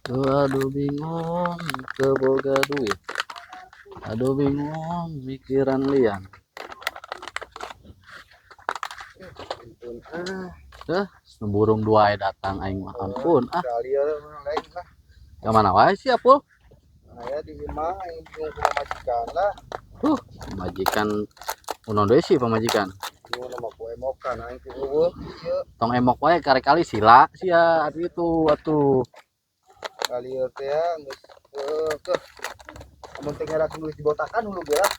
Aduh, bingung teu boga duit. Aduh, bingung mikiran lian. Ampun ah. Eh, burung dua aya datang aing mah, ampun ah. Kali ya lain lah. Ka mana wae sih, Apul? Aya di imah, aing bingung ku pamajikan lah. Pamajikan unon deui sih pamajikan. Bingung nama ku emokan aing ku eueuh ieu. Tong emok wae, kali-kali sila sia atuh itu atuh. Kali ieu teh ya geus heueuh keuh. Amun teh ngera geus dibotakan hulu ge lah.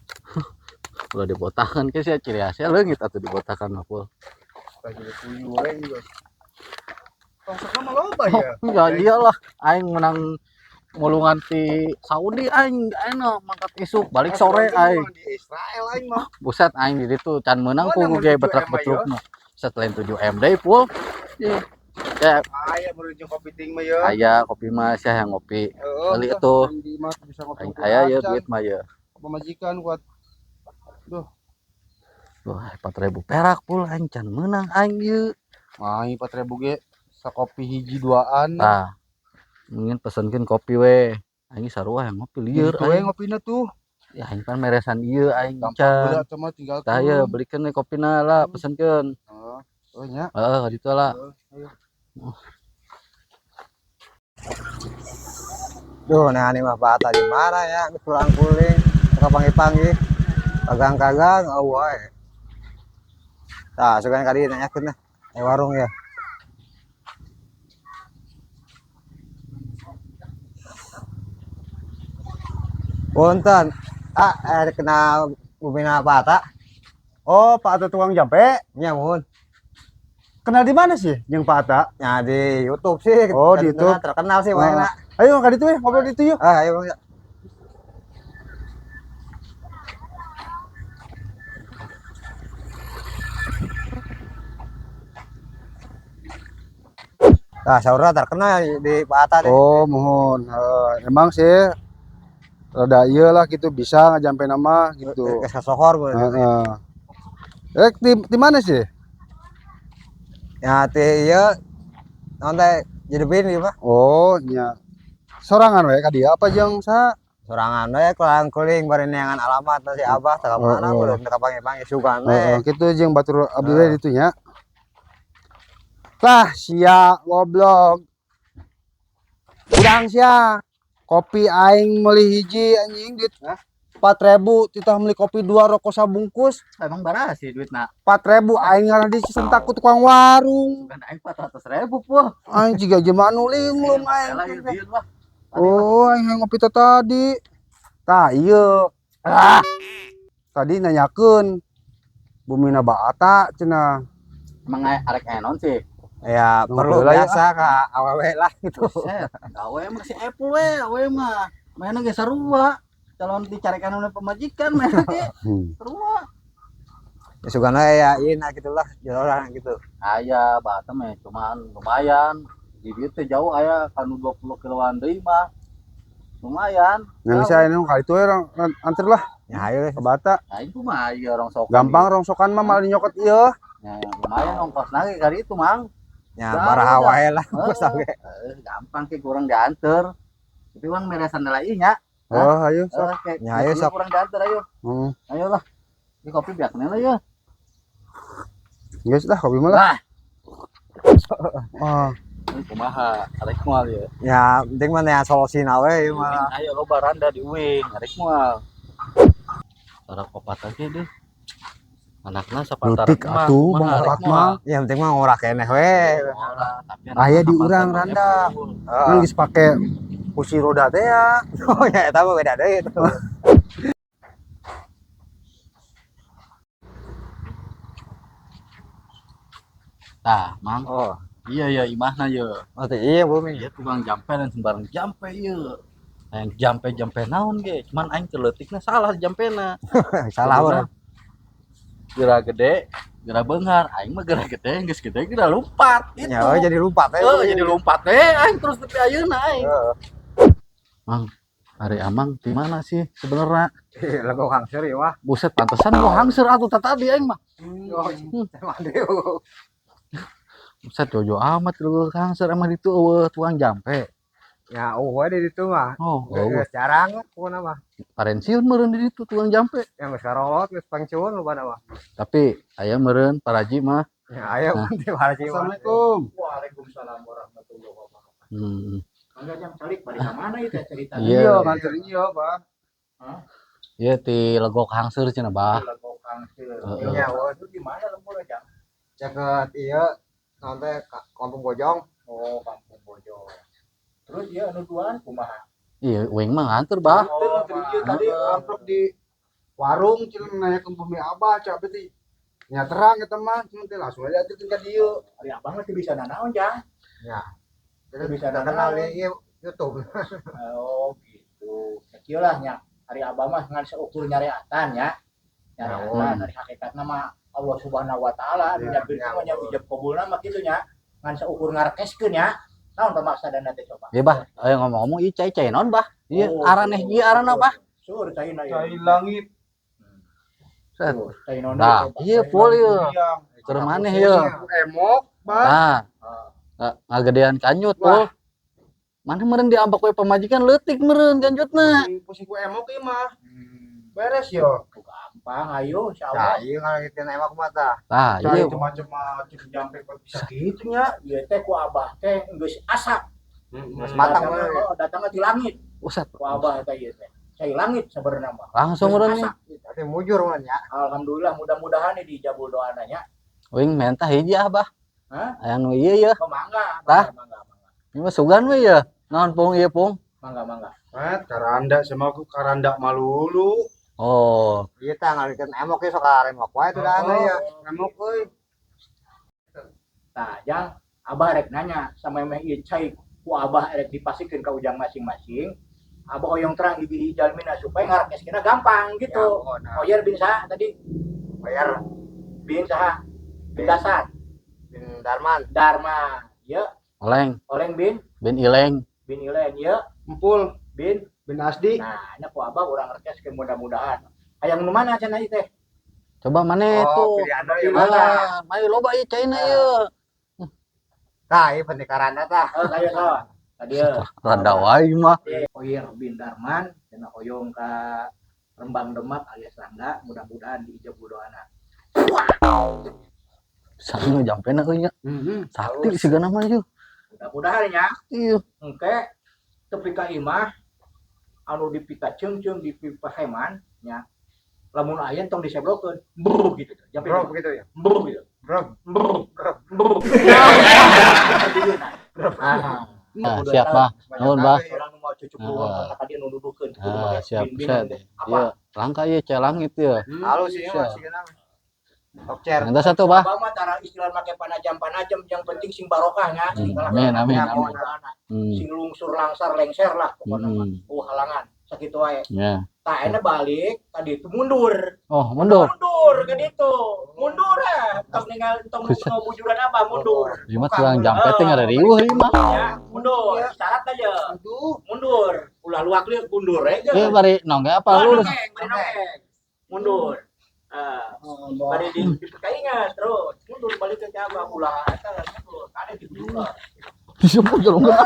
Ulah dibotakan ke sia, ciri khasnya leungit atuh dibotakan mah, Pul. Lagi puyuh we geus. Tong sok mah loba ya. Ya iyalah, aing menang mulungan ti Saudi, aing enak mangkat isuk balik sore aing. Di Israel aing mah. Buset, aing di ditu can meunang ku Mana ge menuju betrek-betrukna. Buset, lain 7 M deui, Pul. Iya. Ya. Aya menuju kopi ting mah ye. Aya kopi mah, sia yang ngopi. Heeh, Beli tah, atuh. aing di imah bisa ngopi Aing kopi aya ye acan. Duit mah ye. Pamajikan kuat. Duh. Wah, 4.000 perak, Pul, aing can meunang aing ieu. Aing 4.000 ge sakopi hiji duaan. Tah. Mungkin pesenkeun kopi we. Aing sarua yang ngopi lieur Itu we aing. Ngopina tuh. Ya aing pan meresan ieu aing Gampang can. heula atuh mah tinggal Tah ye turun. Belikeun we kopina lah, pesenkeun. Heeh. Oh nya. Heeh, ka ditu lah. Heeh, ayo. Duh, nah ini mah Pak di mana ya? Pulang kuling, kapanggih-panggih. Kagang-kagang, oh wae. Tah, sugan kali nanyakeun nah. Eh, warung ya. Punten. Ah, kenal Bumina Pak Atta? Oh, Pak Atta tukang jampe? Nya muhun. Kenal di mana sih jeung Pak Atta? Ya di YouTube sih. Oh, di YouTube. Terkenal sih mana. Ayo ka ditu we, ngobrol di ditu yuk. Ah, ayo. Nah, saudara terkenal di Pak Atta deh. Oh, mohon. Emang sih rada ieu lah gitu bisa ngajampe nama gitu. Ke sohor boleh. Heeh. Di mana sih? Ya, ti ieu naon teh jedebin ieu mah. Oh, nya. Sorangan we ka dia apa jeung sa? Sorangan we kulang kuling bari neangan alamat si Abah teh ka mana Oh, oh. belum teu kapanggih-panggih sugan we. Heeh, kitu jeung batur abdi we Heeh. ditu nya. Lah, sia goblok. Udang sia. Kopi aing meuli hiji anjing duit. Hah? 4.000 titah meuli kopi 2 rokok sabungkus. Emang baraha sih duitna? 4.000 aing ngaran di sentak ku tukang warung. Bukan aing 400.000, Pul. Aing jiga jelema anu linglung aing. Lah, ieu dieu lah. Oh, aing hayang ngopi teh tadi. Tah, ieu. Ah. Tadi nanyakeun Bumina Baata cenah. Emang arek aya naon sih? Ya, Ngopi perlu lah ya. biasa ka awewe lah gitu. Buset, awe mah si Apple we, awe mah. Mainna ge sarua. Calon dicarikan oleh pemajikan mainna ge sarua. Ya sugana ya ieu nah gitulah, jodohan gitu. Aya Baata mah cuman lumayan. Di dieu teh jauh aya kanu 20 kiloan deui mah. Lumayan. Yang bisa ini kali itu ya, anter lah Ya ayo ke Bata. Aing kumaha ieu rongsokan. Gampang rongsokan mah malah nyokot ieu. Ya, lumayan ongkos lagi kali itu, Mang. Ya, Jauh baraha dah. wae lah. Heeh, gampang ke kurang diantar. Tapi urang meresan heula ieu nya. Oh, ayo sok. Heeh, kayak Ya, ayo, ieu sok. kurang diantar ayo. Ayo lah. Ini kopi biakna lah ya. Geus lah kopi mah lah. Lah, Ah, ini kumaha? Arek moal ya. Ya, penting mah ya solusina we ieu mah. Ayo loba randa di uing, arek moal. Tarak opat aja deh. Anakna sapantaran Leutik mah, atuh, kumaha Bang arek opat moal? mah. Ya penting mah ngora keneh we. Ngora, tapi Aya anakna di urang sapantaran randa. Apple. Heeh. Kan geus pake kursi roda teh ya. Oh ya eta mah beda deui itu. Tah, Mang. Oh, Iya ya imahna ye. oh teh iya bumi. Iya tukang jampe dan sembarang jampe ieu. Aing jampe-jampe naon ge, cuman aing teu leutikna salah jampena. Salah urang. Geura gede, geura beunghar, aing mah geura gede, geus gede geura lompat gitu. Ya oh, jadi lupa teh. Heeh, jadi lompat teh aing terus tepi ayeuna aing. Heeh. Mang, ari Amang di mana sih sebenarnya? Lego hangseur ieu mah. Buset, pantesan gua hangseur atuh tadi aing mah. Oh, emang deui. Buset, jojo amat lu hangseur emang itu eueuh tukang jampe. Ya, oh we di ditu mah. Oh, Oh, geus jarang lah pokona mah. Parensiun meureun di ditu tukang jampe. Yang geus karolot geus pangciun loba mah. Tapi aya meureun paraji mah. Ya aya pun ti paraji mah. Assalamualaikum. Waalaikumsalam warahmatullahi wabarakatuh. Mangga jam calik bari ka mana ieu teh cerita? Iya. Iya, nganter iya, Pak. Iya ti Legok Hangseur cenah, Bah. Legok Hangseur. Heeh. Iya, wah. Itu di mana lembur jam? Caket ieu naon teh Kampung Bojong. Oh, Kampung Bojong. Terus ieu anu duaan kumaha? Iya, uing mah nganter, Bah. Oh, Teu ieu tadi amplop di warung cenah nanyakeun bumi Abah cak teh. Nya terang eta mah, cenah teh langsung aja atuh ka dieu. Ari abah mah teu bisa nanaon, Jang. Ya. Teu bisa Terkenal nanaon. di ieu YouTube. Oh, gitu. Sakieu lah nya. Ari abah mah ngan seukur nyareatan ya. Nyareatan ari hakikatna mah Allah Subhanahu wa taala anu Ya, nyabir ya, mah nya ijab kabulna mah kitu nya. Ngan seukur ngarekeskeun nya. Naon pamaksadana teh coba? Iya, Bah. Ayo ngomong-ngomong ieu cai-cai naon, Bah? Iya, Oh, araneh ieu arana, Bah. Sur caina ieu. Cai langit. Set. Sur, cai naon Nah, deui, coba. iya pol ieu. Keur maneh ieu. Emok, Bah. Nah, Ah. ngagedean kanjut, pol. Mana meureun diambak we pamajikan leutik meureun kanjutna. Pusing ku emok ieu mah. Beres yo. Gampang, ayo Nah, insyaallah. ieu ngalagitin emok mah tah. Tah, Cai iya. itu macem-macem jampe kok bisa gitu nya. Ieu teh ku abah teh geus asak. Geus matang Datangna mah. oh, datangna ti langit Usat. ku abah teh ieu teh. Cai langit sabenerna mah. Langsung Geus meureun nih. asak gitu. Berarti mujur mah nya. Alhamdulillah mudah-mudahan ini diijabul doana nya. Uing mentah hiji ah, Bah. Hah? Aya nu ieu ya. Oh, mangga, Tah? mangga, mangga, mangga. Ini mah sugan we ya. Naon pung ieu pung? Mangga, mangga. Eh, karanda sama aku karanda malulu. Oh, Ieu tah ngalagitin emok ieu sok aremok wae tuh dah Oh, ya. emok euy. Tah, jang abah rek nanya sama emeh ieu cai ku abah rek dipasikeun ka ujang masing-masing. Abah hoyong terang hiji-hiji jalmina supaya ngarekeskeunna gampang gitu. Ya, oh, nah. Oyer bin saha tadi? Bayar Bin saha? Bin Dasar, bin Darman. Dharma. Ya, oleng, oleng bin bin ileng. bin Ilen ya, Empul bin. bin Asdi. Nah, ini ku abah urang rekeskeun mudah-mudahan. Hayang nu mana cenah ieu teh? Coba mana Oh, tuh? pilihan ya mana? Alah, mari loba ieu caina ieu. Tah, ieu penting karanda tah. Oh, saya salah. Tadi ya. Rada wae mah. Oyer bin Darman cenah hoyong ka Rembang Demak alias Rangga, mudah-mudahan diijabul doana. Sana jampena euy nya. Heeh. Sakti sigana mah ieu. Mudah-mudahan ya. Ieu. Engke tepi ka imah anu dipika ceungceung dipipaheman nya. Lamun aya tong diseblokeun. Brr gitu. Jampe Bro begitu ya. Brr gitu. Bro. Brr. Brr. Ah, Nah, siap, Bah. Nuhun, Bah. Orang nu mau cucuk ruang Ah. tadi nu nuduhkeun kudu Ah, make siap, bin-bin set. teh. Apa? Ieu langka ieu cai langit ieu. Halus sih mah Siap. sih mah. Top chair. Nanti satu, Bah. Abah mah tara istilah make panajam-panajam yang penting sing barokah nya. Sing Amin, amin, Ya, amin. Sing lungsur langsar lengser lah pokoknya mah. Hmm. Oh halangan sakitu wae. Ya. Tah ayeuna balik tadi itu mundur. Oh, mundur. Mundur ke ditu. Mundur ya. Tong ninggal tong Buset. bujuran apa mundur. Ieu mah tukang jampe teh ngarariweuh ieu mah. Ya, mundur. Syarat aja. Aduh. Mundur. Ulah luak liuk mundur aja. Ieu bari nongge apa Wah, lurus? nongeng, bari nongeng. Mundur. Ah, bari di dipekaingan terus mundur balik ke Abah ulah eta mundur. Kade dibuka. Disebut jelema.